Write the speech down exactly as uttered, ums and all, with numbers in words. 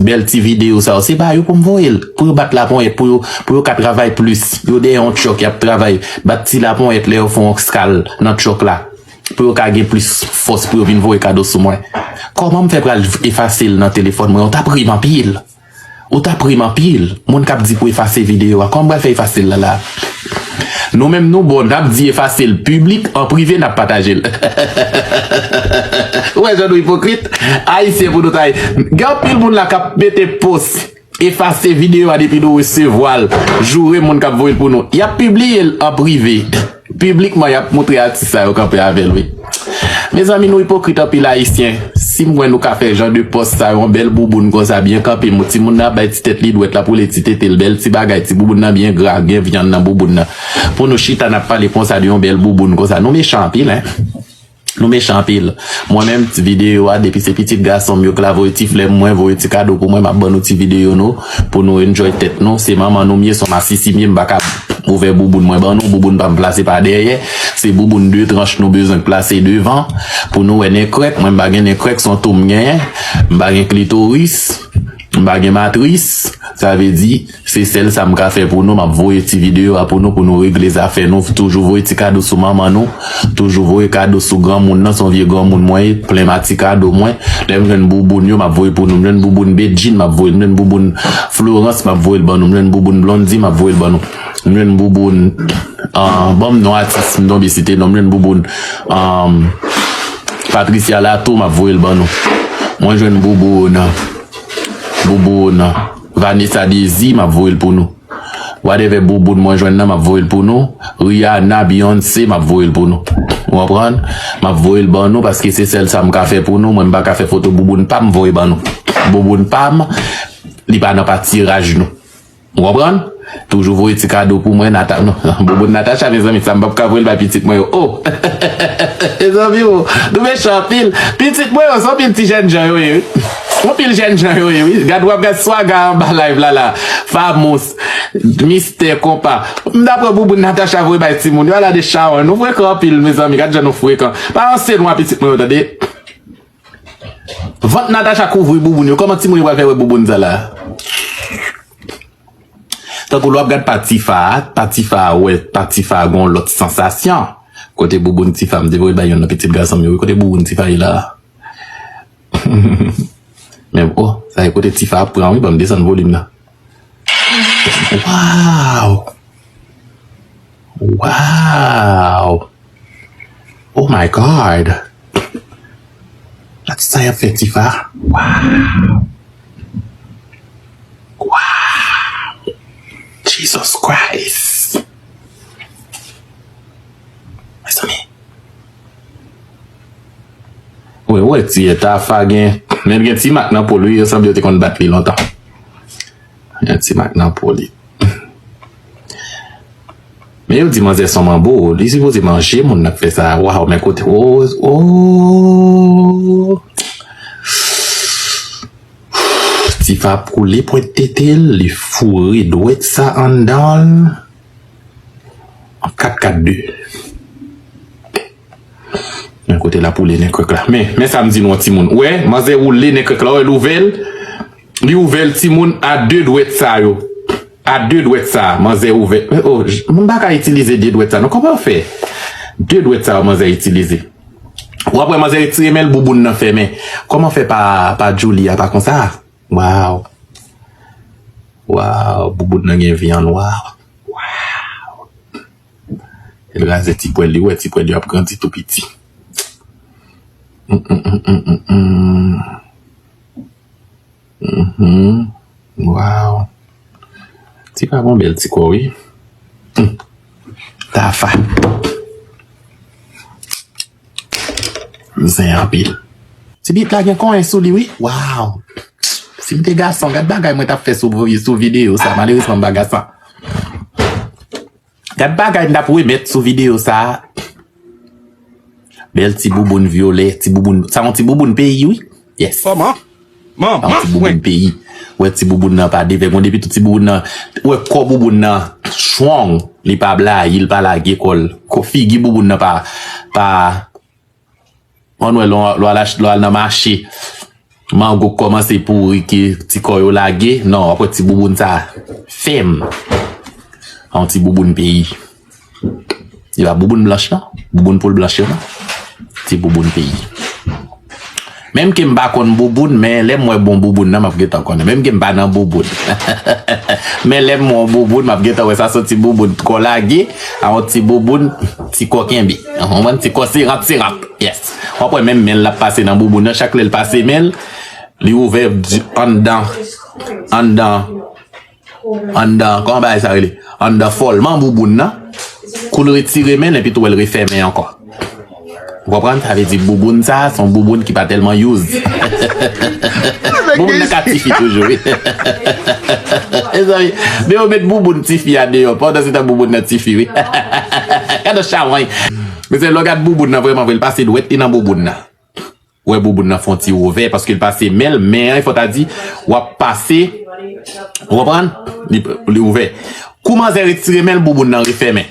bèl ti videyo sa yo, se ba yo pou m voye l, pou yo bat laponyèt, pou yo, pou yo ka travay plis. Yo dèyè yon tchòk, y ap travay, bat ti laponyèt lè yo fè yon skal nan tchòk la, pou yo ka gen plis fòs pou yo vin voye kado sou mwen. Kòman m fè pral efase l nan telefòn mwen? Ou t ap ri m anpil. Ou t ap ri m anpil. Moun k ap di pou efase videyo a, kòman m pral fè efase l la la? Nou menm nou bon, n ap di efase l piblik, an prive n ap pataje l. Ou wè jan nou ipokrit? Ayisyen pou nou ta ye. Gen anpil moun la k ap mete pòs, efase videyo a depi nou resevwa l. Joure moun k ap voye l pou nou. Y ap pibliye l an prive. Piblikman, y ap montre atis sa yo kanpe avè l, wi. Mezanmi, nou ipokrit anpil ayisyen. Si m wè nou ka fè jan de pòs sa yo, yon bèl bouboun konsa, byen kanpe, timoun nan ap bay ti tèt li dwèt, l ap woule ti tete l, bèl ti bagay, ti bouboun nan byen gra, gen vyann nan bouboun nan. Pou nou chita, n ap pale konsa de yon bèl bouboun konsa. Nou mechan anpil, en. Nou mechan anpil. Mwen menm, ti videyo a, depi se pitit gason m yo k la voye ti flè mwen, voye ti kado pou mwen, m ap ban nou ti videyo nou, pou nou enjoy tèt nou. Se manman nou m ye, se yon masisi m ye, m pa ka ouvè bouboun mwen ban nou, bouboun pa m plase pa dèyè. Se bouboun de tranch nou bezwen k plase devan, pou nou wè nen krèk. Mwen m pa gen nen krèk, se yon tou m genyen. M pa gen klitoris, m pa gen matris. Sa vle di, se sèl sa m ka fè pou nou, m ap voye ti videyo a pou nou, pou nou regle zafè nou. Toujou voye ti kado sou manman nou, toujou voye kado sou granmoun nan, se yon vye granmoun mwen ye, plen ma ti kado mwen. Lè m jwenn bouboun yo, m ap voye pou nou. M jwenn bouboun Bedjine, m ap voye l. M jwenn bouboun Florence, m ap voye l ban nou. M jwenn bouboun Blondy, m ap voye l ban nou. M jwenn bouboun, ah, ban m non atis, m tonbe site non. M jwenn bouboun, ah, Patricia Lato, m ap voye l ban nou. Mwen jwenn bouboun, bouboun Vanessa Désir, m ap voye l pou nou. Whatever bouboun mwen jwenn nan, m ap voye l pou nou. Rihanna, Beyoncé, m ap voye l pou nou. Ou konprann? M ap voye l ban nou paske se sèl sa m ka fè pou nou. Mwen, m pa ka fè foto bouboun pa m voye ban nou. Bouboun pa m, li pa nan patiraj nou. Ou konprann? Toujou voye ti kado pou mwen, Nata-, non, bouboun Natacha, mezanmi, sa m p ap ka voye l bay pitit mwen yo. Oh! Mezanmi, oh, nou mechan anpil. Pitit mwen yo, se anpil ti jènjan yo ye, wi. Anpil jènjan yo ye, wi. Gad, w ap gad swaga anba live la, la. Famous, Mistè Konpa. M ta pran bouboun Natacha voye bay timoun yo, ala de chawan. Nou frekan anpil, mezanmi. Gad jan nou frekan. Pa ranse nou a pitit mwen yo, tande. Vant Natacha kouvri bouboun yo. Kòman timoun yo pral fè wè bouboun sa la? Tankou lè w ap gad pa Tifa a, pa Tifa a wè, pa Tifa a gon lòt sansasyon. Kote bouboun Tifa, m te voye bay youn nan pitit gason m yo, wi, kote bouboun Tifa ye la? Men, oh, sa e kote Tifa ap pran, wi, ban m desann volim nan. Wow! Wow! Oh my God! Gad sa y ap fè Tifa. Wow! Wow! Jesus Christ! Mezanmi. Wi, wi, ti Tafa gen, men gen ti mak nan po l, wi, yo sanble yo te konn bat li lontan. Gen ti mak nan po li. Men yo di manzè se yon manbo, li sipoze manje moun nan k fè sa. Waw, men kote, oh, oh. Tifa ap koule pwent tete l, li foure dwèt sa anndan l. An kat kat de. Men kote l ap woule nen krèk la. Men, men sa m di nou an timoun. Ou wè, manzè woule nen krèk la, ou wè l ouvè l. Li ouvè l timoun a de dwèt sa yo. A de dwèt sa, manzè ouvè. Oh, j-, moun pa ka itilize de dwèt sa non. Kòman w fè? De dwèt sa yo manzè itilize. Ou ap wè manzè retire men l, bouboun nan fèmen. Kòman fè pa, pa Djoulie a pa konsa? Waw. Waw, bouboun nan gen vyann, waw. Waw. L raze ti pwèl li, ou wè ti pwèl yo ap grandi tou piti. Mm, mm, mm, mm, mm, mm. Mhm. Waw. Tifa gon bèl ti kò, wi. Hmm. Tafa. Zen anpil. Ti bit la gen konyen sou li, wi. Waw. Si m te gason, gad bagay mwen t ap fè sou, sou videyo sa. Malerezman, m pa gason. Gad bagay n ap remèt sou videyo sa a. Bèl ti bouboun vyolè, ti bouboun, sa yon ti bouboun peyi, wi. Yes. Kòman? Sa yon ti bouboun peyi. Wè ti bouboun nan pa devè. Bon, depi tout ti bouboun nan, wè kò bouboun nan strong, li pa blayi, li pa lage kò l. Kò figi bouboun nan pa, pa, ann wè lè w al ach-, lè w al nan mache. Mango kòmanse pouri ke ti kò yo lage. Non, w ap wè ti bouboun sa fèm. Yon ti bouboun peyi. Li pa bouboun blanch non. Bouboun poul blanch yo non. Ti bouboun peyi. Menm ke m pa konn bouboun, men lè m wè bon bouboun nan, m ap gentan konnen. Menm ke m pa nan bouboun. Men lè m wè yon bouboun, m ap gentan wè sa se yon ti bouboun kò lage, a yon ti bouboun, ti kò kenbe. Ou konprann? Ti kò serant, serant. Yes. W ap wè menm men l ap pase nan bouboun nan. Chak lè l pase men l, li ouvè di- anndan, anndan, anndan, kòman bagay sa rele? Anndan fòlman bouboun nan. Kou l retire men l, epi tou wè l refèmen ankò. Ou konprann? Sa vle di bouboun sa, se yon bouboun ki pa tèlman use. Bouboun nan ka tifi toujou, wi. Mezanmi, men yo met bouboun tifi a deyò, pandan se tan bouboun nan tifi, wi. Gade yon chawony. Mezanmi, lè w gad bouboun nan, vrèman vre, l pase dwèt li nan bouboun nan. Ou wè bouboun nan fè yon ti ouvè, paske l pase men l, men an, fò ta di, w ap pase, ou konprann? Li, li ouvè. Kou manzè retire men l, bouboun nan refèmen.